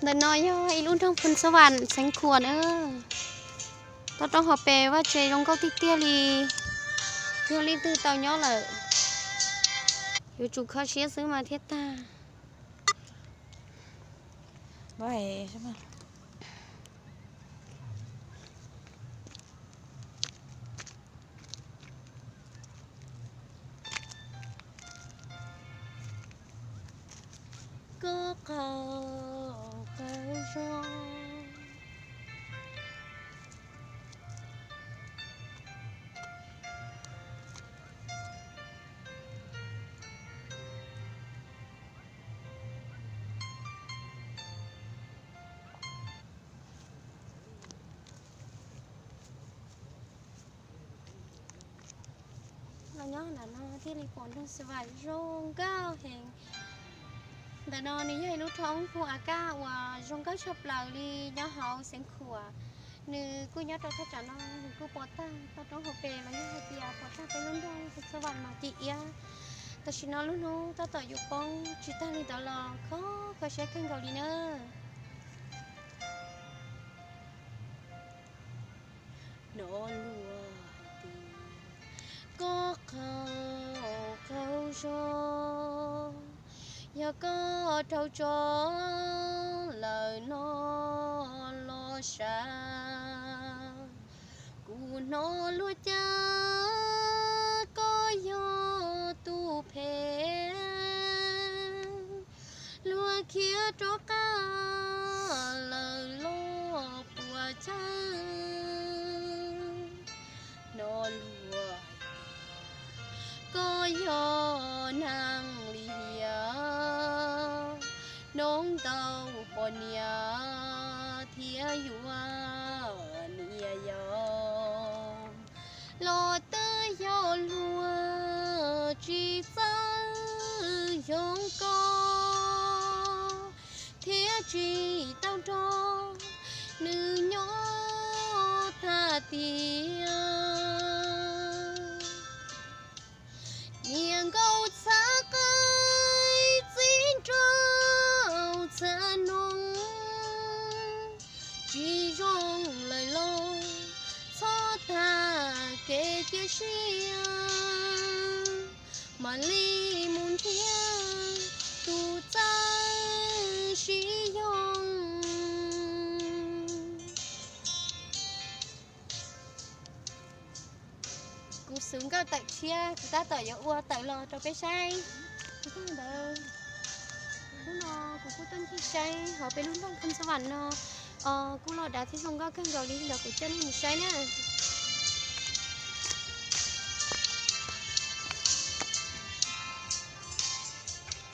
Ntawm no yog ib lub nroog Phoos Xab Vam xeev Khuam na. Toj roob hauv pes vaj tsev zoo nkauj tiag tiag li. Yog leej twg tau nyob lawm, yuav tsum kho siab xwb mas thiaj tag. Koj qhov qhov zog. Los nyob ntawm no thiaj li pom nroog Xab Vam zoo nkauj heev. Ntawm no nws yog ib lub roob phu a kaj uas zoo nkauj tshaj plaws li nyob hauv xeev Khuam. Nws kuj nyob rau thaj tsam no, nws kuj pom tag toj roob hauv pes los yog hais tias pom tag peb lub nroog Xab Vam mas ci iab. Tam sim no lub hnub tab tom yuav poob, tsis tag li ntawd los kho kho siab kawg nkaus li na. Hnov luag hais tias koj qaug qaug zog, yog koj raug tso lawm no los sav. Kuv hnov luag cav koj yog tus phem, luag khiav rov qab lawm los puas tsawg. Hnov luag hais tias koj yog neeg lim hiam, hnov ntau poj niam thiab yuav niam yau, los twb yog luag tsis txawj yoog koj thiab tsis tau nrog nws nyob tag tiag. Niam nkauj txhav qaib txiv nraug txhav noog, tsis zoo lawm los txhob tag kev cia siab, mam li mus nrhiav tus txawj sib yoog. Kuv xwv nkauj tawm tshiab, kuv tab tom yuav ua tawm los rau peb saib. Ntawd, hnub no kuv kuj tuaj ncig saib hauv peb lub nroog Phoos Xab Vam no, kuj loj dav thiab zoo nkauj kawg nkaus li ntawd, kuv coj nej mus saib na.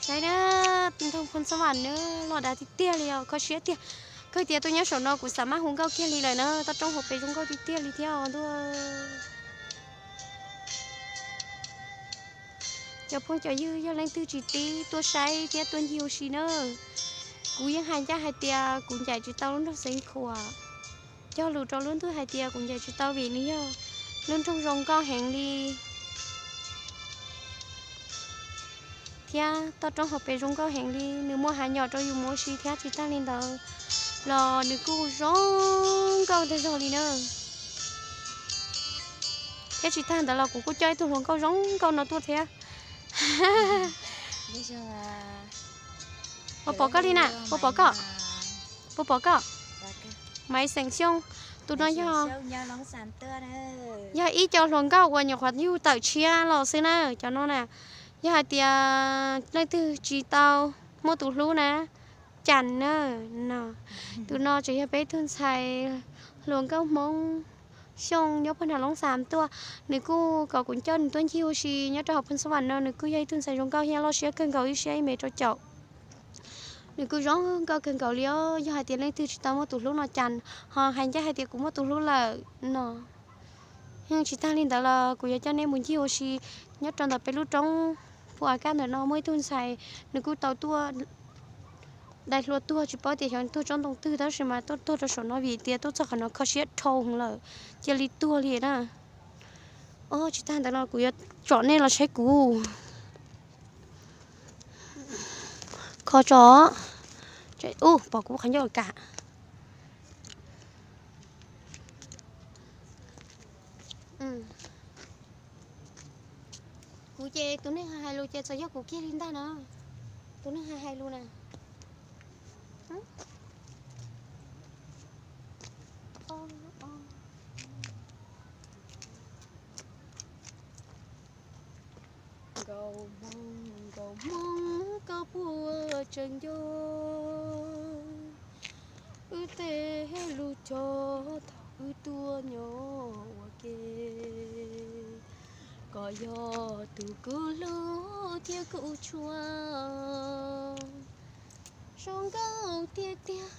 Saib na, nroog Phoos Xab Vam na, loj dav tiag tiag li os, kho siab tiag. Kawg tias tuaj nyob saum no kuv xav maj hu nkauj kiag li lawm na, toj roob hauv pes zoo nkauj tiag tiag li thiab os ntuj. Cov phooj cov ywg, yog leej twg tsis tib tuaj saib thiab tuaj ncig ua si na, kuv yeej hais ncaj hais tias kuv ncaim tsis tau lub nroog Xeev Khuam. Cog lus rau lub ntuj hais tias kuv ncaim tsis tau vim nws yog lub nroog zoo nkauj heev li thiab toj roob hauv pes zoo nkauj heev li, nws muaj hav nyom rau yus mus ua si thiab tsis tag li ntawd los nws kuj zoo nkauj tag zog li na. Thiab tsis tag ntawd los kuv kuj coj ib tug hluas nkauj zoo nkauj no tuaj thiab. Puas pom koj li na? Puas pom koj? Puas pom koj? Maiv Xeem Xyooj, tus no yog, yog ib co hluas nkauj uas nyuam qhuav yug tawm tshiab los xwb na. Cov no na, yog hais tias leej twg tsis tau muaj tus hlub na, cas na, no. Tus no tseem yog peb tug ntxhais hluas nkauj Hmoob Xyooj nyob puag nram Loob Xam tuaj. Nws kuj kom kuv coj nws tuaj ncig ua si nyob rau hauv Phoos Xab Vam no, nws kuj yog ib tug ntxhais zoo nkauj thiab loj siab kawg nkaus, ib siab ib mev rau caum. Nws kuj zoo nkauj kawg nkaus li os. Yog hais tias leej twg tsis tau muaj tus hlub no cas, ho hais ncaj hais tias kuv muaj tus hlub lawm no. Yeej tsis tag li ntawd los kuv yuav coj nej mus ncig ua si nyob rau ntawm peb lub roob Phu A Kaj ntawm no muaj ib tug ntxhais, nws kuj tau tuaj dai hlua tuag, tsis paub tias xyov tuag tsob ntoo twg tab sis mas tuaj tuag rau saum no vim tias tuaj txog qhov no kho siab dhau lawm, cia li tuag li na. Os, tsis tag ntawd los kuv yuav tsom nej los saib kuv. Kho tso, Ub, pom kuv qhov ncauj ka. Kuv ces tus neeg hais lus ces txawm yog kuv kiag li ntag no. Tus neeg hais hais lus na. Nkauj Hmoob, nkauj Hmoob, koj puas tseem nco wb tej lus cog thaum wb tuaj nyob ua ke? Koj yog tus kuv hlub thiab kuv tshua, zoo nkauj tiag tiag.